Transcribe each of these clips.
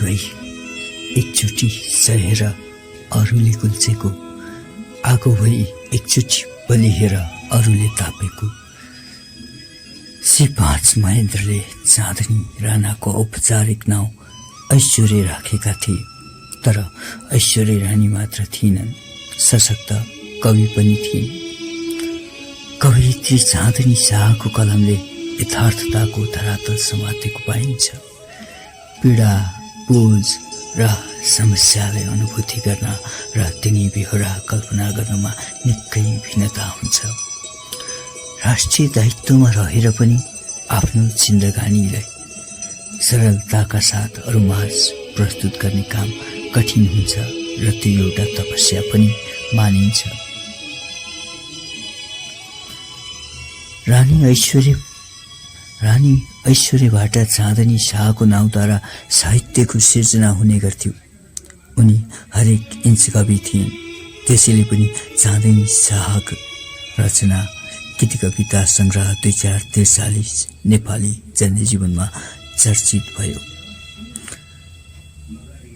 भई एकचोटि सहेर अरूले कुल्चेको, आगो भई एकचोटि बलिहेर अरूले तापेको। श्री 5 महेन्द्रले चाँदनी राणाको औपचारिक नाउँ ऐश्वर्य राखेका थिए। तर ऐश्वर्य रानी मात्र थिएनन्, सशक्त कवि पनि थिइन्। कवयित्री चाँदनी शाहको कलमले यथार्थताको धरातल समातेको पाइन्छ। पीडा, बोझ र समस्यालाई अनुभूति गर्न र तिनी बेहोरा कल्पना गर्नमा निकै भिन्नता हुन्छ। राष्ट्रिय दायित्वमा रहेर पनि आफ्नो जिन्दगानीलाई सरलताका साथ अरूमाझ प्रस्तुत गर्ने काम कठिन हुन्छ र त्यो एउटा तपस्या पनि मानिन्छ। रानी ऐश्वर्यबाट चाँदनी शाहको नाउँद्वारा साहित्यको सिर्जना हुने गर्थ्यो। उनी हरेक इन्च कवि थिइन्। त्यसैले पनि चाँदनी शाहको रचना कृति कविता संग्रह 2043 नेपाली जनजीवनमा चर्चित भयो।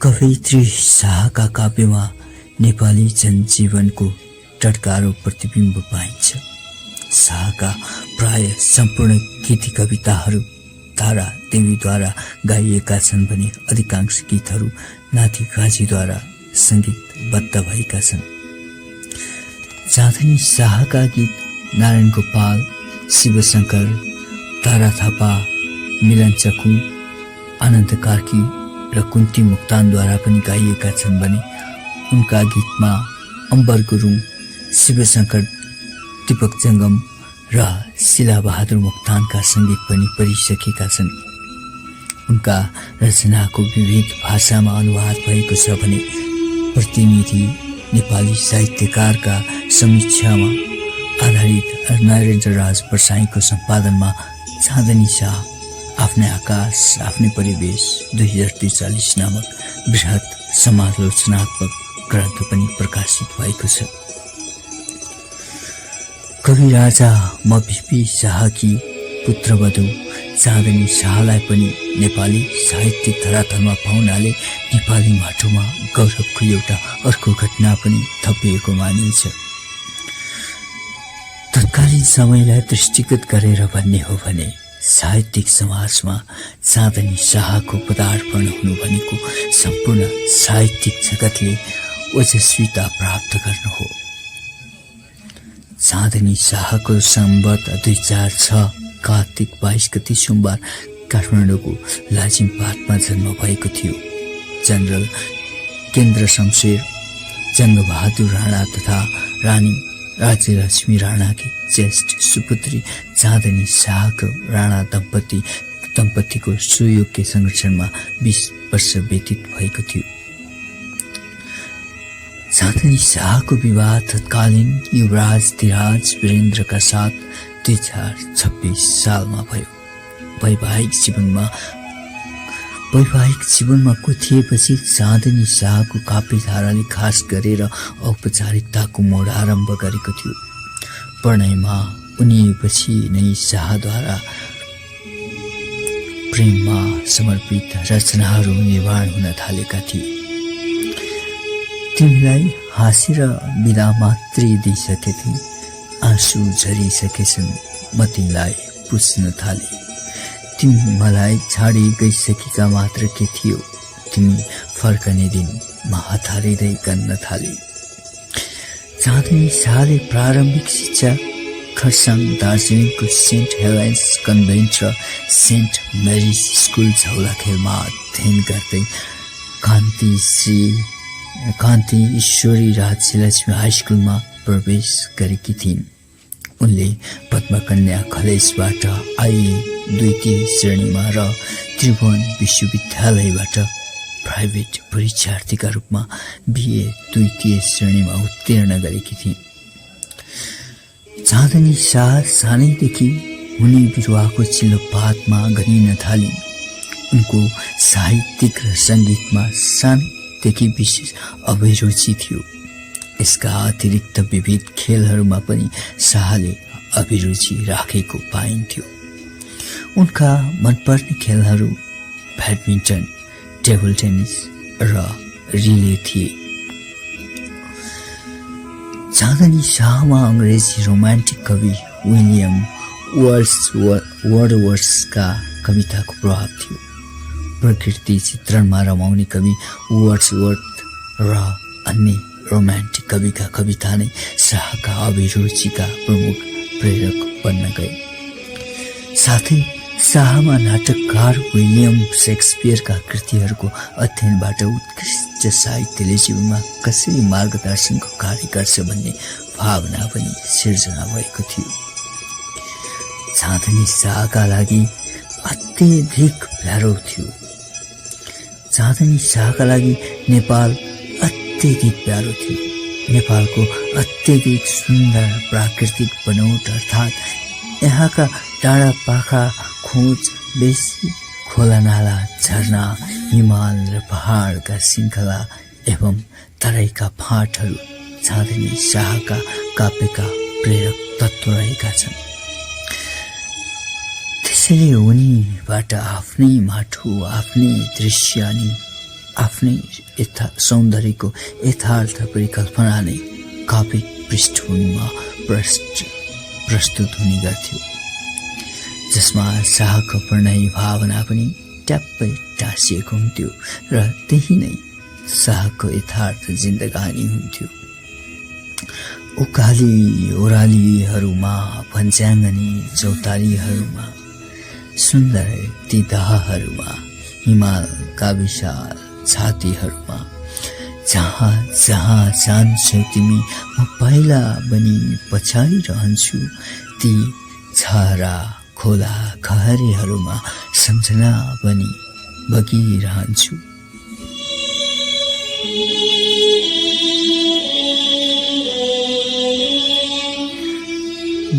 कवयित्री शाहका काव्यमा नेपाली जनजीवनको टटकारो प्रतिबिम्ब पाइन्छ। शाहका प्राय सम्पूर्ण कृति कविताहरू तारा देवीद्वारा गाइएका छन् भने अधिकांश गीतहरू नाति काजीद्वारा सङ्गीतबद्ध भएका छन्। चाँदनी शाहका गीत नारायण गोपाल, शिवशङ्कर, तारा थापा, मिलन चकु, आनन्द कार्की र कुन्ती मुक्तानद्वारा पनि गाइएका छन् भने उनका गीतमा अम्बर गुरुङ, शिवशङ्कर, दीपक जङ्गम र शिलाबहादुर मुक्तानका सङ्गीत पनि परिसकेका छन्। उनका रचनाको विविध भाषामा अनुवाद भएको छ भने प्रतिनिधि नेपाली साहित्यकारका समीक्षामा आधारित नरेन्द्र राज प्रसाईको सम्पादनमा चाँदनी शाह आफ्नै आकाश आफ्नै परिवेश 2043 नामक बृहत समालोचनात्मक ग्रन्थ पनि प्रकाशित भएको छ। कवि राजा मभिपी शाहकी पुत्रवधू चाँदनी शाहलाई पनि नेपाली साहित्यिक धरातलमा पाउनाले नेपाली माटोमा गौरवको एउटा अर्को घटना पनि थपिएको मानिन्छ। तत्कालीन समयलाई दृष्टिगत गरेर भन्ने हो भने साहित्यिक समाजमा चाँदनी शाहको पदार्पण हुनु भनेको सम्पूर्ण साहित्यिक जगतले ओजस्विता प्राप्त गर्नु हो। चाँदनी शाहको सम्वत 2006 कार्तिक 22 गते सोमबार काठमाडौँको लाजिमपाटमा जन्म भएको थियो। जनरल केन्द्र शमशेर, जङ्गबहादुर राणा तथा रानी राज्यलक्ष्मी राणाकी ज्येष्ठ सुपुत्री चाँदनी शाहको राणा दम्पतिको सुयोग्य संरक्षणमा 20 वर्ष व्यतीत भएको थियो। चाँदनी शाहको विवाह तत्कालीन युवराज धीराज वीरेन्द्रका साथ 2026 सालमा भयो। वैवाहिक जीवनमा कुथिएपछि चाँदनी शाहको काव्यधाराले खास गरेर औपचारिकताको मोड आरम्भ गरेको थियो। प्रणयमा उनिएपछि नै शाहद्वारा प्रेममा समर्पित रचनाहरू निर्माण हुन थालेका थिए। तिमीलाई हाँसेर बिदा मात्रै दिइसकेथे, आँसु झरिसकेछन्, म तिमीलाई पुज्न थाले। तिमी मलाई छाडी गइसकेका मात्र के थियो, तिमी फर्कने दिन म हतारिँदै गन्न थाले। चाँदनी शाहले प्रारम्भिक शिक्षा खरसाङ, दार्जिलिङको सेन्ट हेलेन्स कन्भेन्ट र सेन्ट मेरिज स्कुल झौलाखेलमा अध्ययन गर्दै कान्ति ईश्वरी राज्यलक्ष्मी हाई स्कुलमा प्रवेश गरेकी थिइन्। उनले पद्मकन्या कलेजबाट आइए द्वितीय श्रेणीमा र त्रिभुवन विश्वविद्यालयबाट प्राइभेट परीक्षार्थीका रूपमा बिए द्वितीय श्रेणीमा उत्तीर्ण गरेकी थिइन्। चाँदनी शाह सानैदेखि हुने बिरुवाको चिल्लोपातमा गरिन थालिन्। उनको साहित्यिक र सङ्गीतमा सानैदेखि विशेष अभिरुचि थियो। यसका अतिरिक्त विविध खेलहरूमा पनि शाहले अभिरुचि राखेको पाइन्थ्यो। उनका मनपर्ने खेलहरू ब्याडमिन्टन, टेबल टेनिस र रिले थिए। चाँदनी शाहमा अंग्रेजी रोमान्टिक कवि विलियम वर्ड्सवर्थका कविताको प्रभाव थियो। प्रकृति चित्रणमा रमाउने कवि वर्ड्सवर्थ र अन्य रोमान्टिक कविका कविता नै शाहका अभिरुचिका प्रमुख प्रेरक बन्न गए। साथै शाहमा नाटककार विलियम शेक्सपियरका कृतिहरूको अध्ययनबाट उत्कृष्ट साहित्यले जीवनमा कसरी मार्गदर्शनको कार्य गर्छ भन्ने भावना पनि सिर्जना भएको थियो। चाँदनी शाहका लागि अत्यधिक प्यारो थियो। चाँदनी शाहका लागि नेपाल अत्यधिक प्यारो थियो। नेपालको अत्यधिक सुन्दर प्राकृतिक बनोट अर्थात् यहाँका डाँडा पाखा खोज बेसी खोला नाला झरना हिमाल र पहाडका श्रृङ्खला एवं तराईका फाँटहरू चाँदनी शाहका काव्यका प्रेरक तत्त्व रहेका छन्। त्यसैले उनीबाट आफ्नै माटो आफ्नै दृश्य अनि आफ्नै सौन्दर्यको यथार्थ परिकल्पना नै काव्यिक पृष्ठभूमिमा प्रस्तुत हुने गर्थ्यो, जसमा शाहको प्रणय भावना पनि ट्याप्पै टाँसिएको हुन्थ्यो र त्यही नै शाहको यथार्थ जिन्दगानी हुन्थ्यो। उकाली ओह्रालीहरूमा पञ्चाङ्गनी चौतारीहरूमा सुन्दर ती दाहहरूमा हिमालका विशाल छातीहरूमा जहाँ जहाँ जान्छौ तिमी म पहिला बनी पछाडि रहन्छु। ती छारा खोला खहरीहरूमा सम्झना बनी बगिरहन्छु।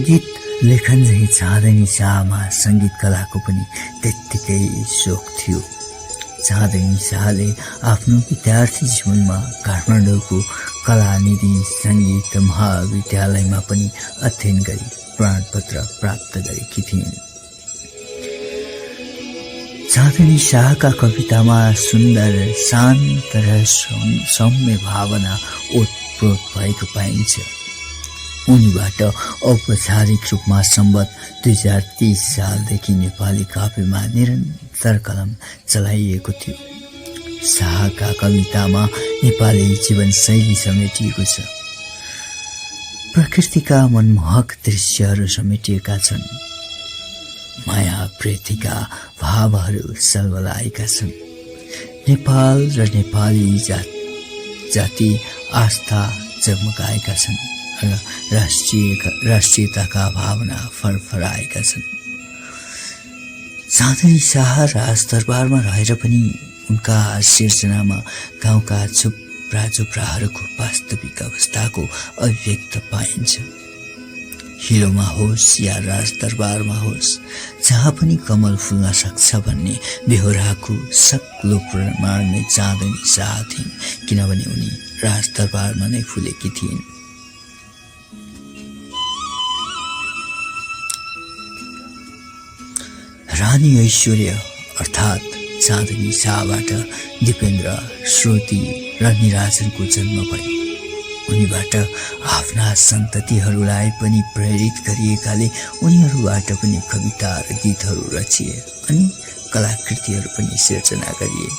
गीत लेखन झैँ चाँदनी शाहमा सङ्गीत कलाको पनि त्यत्तिकै सोख थियो। चाँदनी शाहले आफ्नो विद्यार्थी जीवनमा काठमाडौँको कलानिधि सङ्गीत महाविद्यालयमा पनि अध्ययन गरी प्रमाणपत्र प्राप्त गरेकी थिइन्। चाँदनी शाहका कवितामा सुन्दर शान्त र सौम्य भावना ओतप्रोत भएको पाइन्छ। उनीबाट औपचारिक रूपमा सम्बत 2030 सालदेखि नेपाली काव्यमा निरन्तर कलम चलाइएको थियो। शाहका कवितामा नेपाली जीवनशैली समेटिएको छ। प्रकृतिका मनमोहक दृश्यहरू समेटिएका छन्। माया प्रीतिका भावहरू सल्वलाएका छन्। नेपाल र नेपाली जाति आस्था जगमगाएका छन् र राष्ट्रियताका भावना फरफराएका छन्। चाँदनी शाह राजदरबारमा रहेर पनि उनका सिर्जनामा गाउँका झुप्राहरूको वास्तविक अवस्थाको अभिव्यक्त पाइन्छ। हिलोमा होस् या राजदरबारमा होस्, जहाँ पनि कमल फुल्न सक्छ भन्ने बेहोराको सक्लो प्रमाण नै चाँदनी शाह थिइन्, किनभने उनी राजदरबारमा नै फुलेकी थिइन्। रानी ऐश्वर्य अर्थात् चाँदनी शाहबाट दिपेन्द्र, श्रुति र निराजनको जन्म भयो। उनीबाट आफ्ना सन्ततिहरूलाई पनि प्रेरित गरिएकाले उनीहरूबाट पनि कविता र गीतहरू रचिए अनि कलाकृतिहरू पनि सिर्जना गरिए।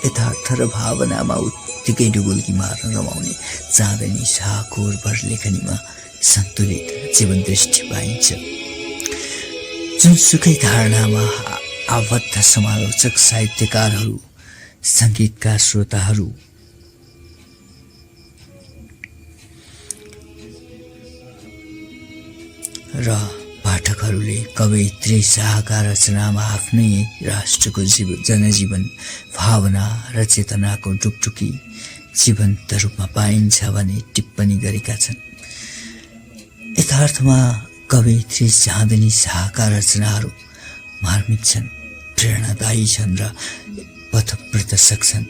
यथार्थ र भावनामा उत्तिकै डुबुल्की मार्न रमाउने चाँदनी शाहको उर्वर लेखनीमा सन्तुलित जीवन दृष्टि पाइन्छ। जुनसुकै धारणामा आबद्ध समालोचक साहित्यकारहरू, सङ्गीतका श्रोताहरू र पाठकहरूले कवयित्री शाहका रचनामा आफ्नै राष्ट्रको जनजीवन भावना र चेतनाको टुकटुकी जीवन्त रूपमा पाइन्छ भने टिप्पणी गरेका छन्। यथार्थमा कवयित्री चाँदनी शाहका रचनाहरू मार्मिक छन्, प्रेरणादायी छन् र पथप्रदर्शक छन्।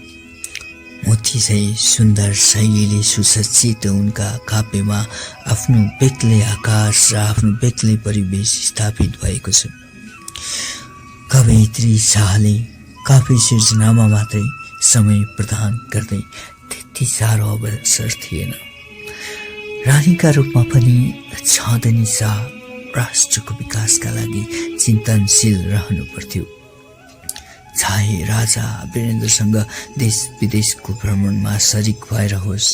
मोती चाहिँ सुन्दर शैलीले सुसज्जित उनका काव्यमा आफ्नो बेग्लै आकाश र आफ्नो बेग्लै परिवेश स्थापित भएको छ। कवयित्री शाहले काव्य सिर्जनामा मात्रै समय प्रदान गर्दै त्यति साह्रो अवसर थिएन। रानीका रूपमा पनि चाँदनी शाह राष्ट्रको विकासका लागि चिन्तनशील रहनु पर्थ्यो। चाहे राजा वीरेन्द्रसँग देश विदेशको भ्रमणमा सरिक भएर होस्,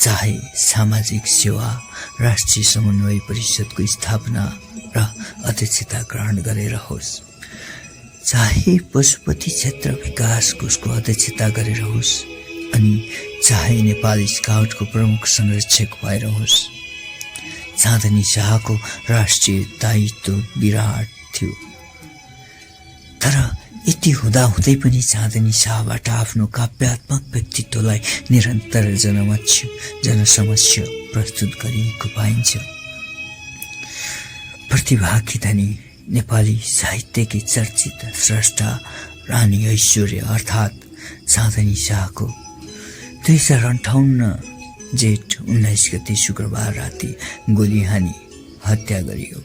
चाहे सामाजिक सेवा राष्ट्रिय समन्वय परिषदको स्थापना र अध्यक्षता ग्रहण गरेर होस्, चाहे पशुपति क्षेत्र विकास कोषको अध्यक्षता गरेर होस्, अनि चाहे नेपाली स्काउटको प्रमुख संरक्षक भएर होस्, चाँदनी शाहको राष्ट्रिय दायित्व विराट थियो। तर यति हुँदाहुँदै पनि चाँदनी शाहबाट आफ्नो काव्यात्मक व्यक्तित्वलाई निरन्तर जनसमक्ष प्रस्तुत गरिएको पाइन्छ। प्रतिभाकी धनी नेपाली साहित्यकी चर्चित स्रष्टा रानी ऐश्वर्य अर्थात् चाँदनी शाहको 2058 जेठ 19 गते शुक्रबार राति गोली हानी हत्या गरियो।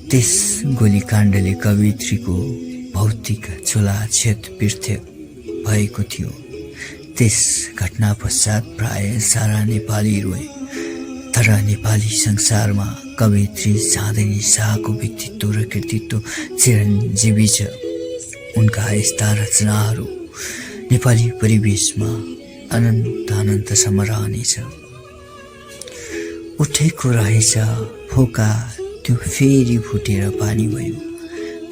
त्यस गोलीकाण्डले कवयित्रीको भौतिक क्षोलाक्षेत्रवृत्ति भएको थियो। त्यस घटना पश्चात प्राय सारा नेपाली रोए। तर नेपाली संसारमा कवयित्री चाँदनी शाहको व्यक्तित्व र कृतित्व चिरञ्जीवी छ। उनका यस्ता रचनाहरू नेपाली परिवेशमा अनन्तसम्म रहनेछ। उठेको रहेछ फोका त्यो फेरि फुटेर पानी भयो,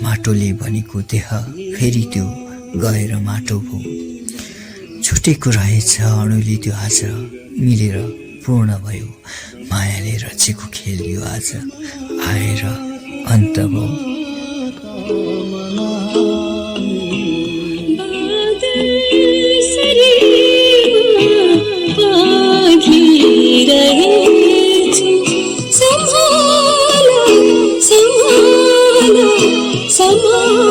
माटोले बनेको देह फेरि त्यो गएर माटो भयो। छुटेको रहेछ अणुले त्यो आज मिलेर पूर्ण भयो, मायाले रचेको खेल यो आज आएर अन्त भयो। Sama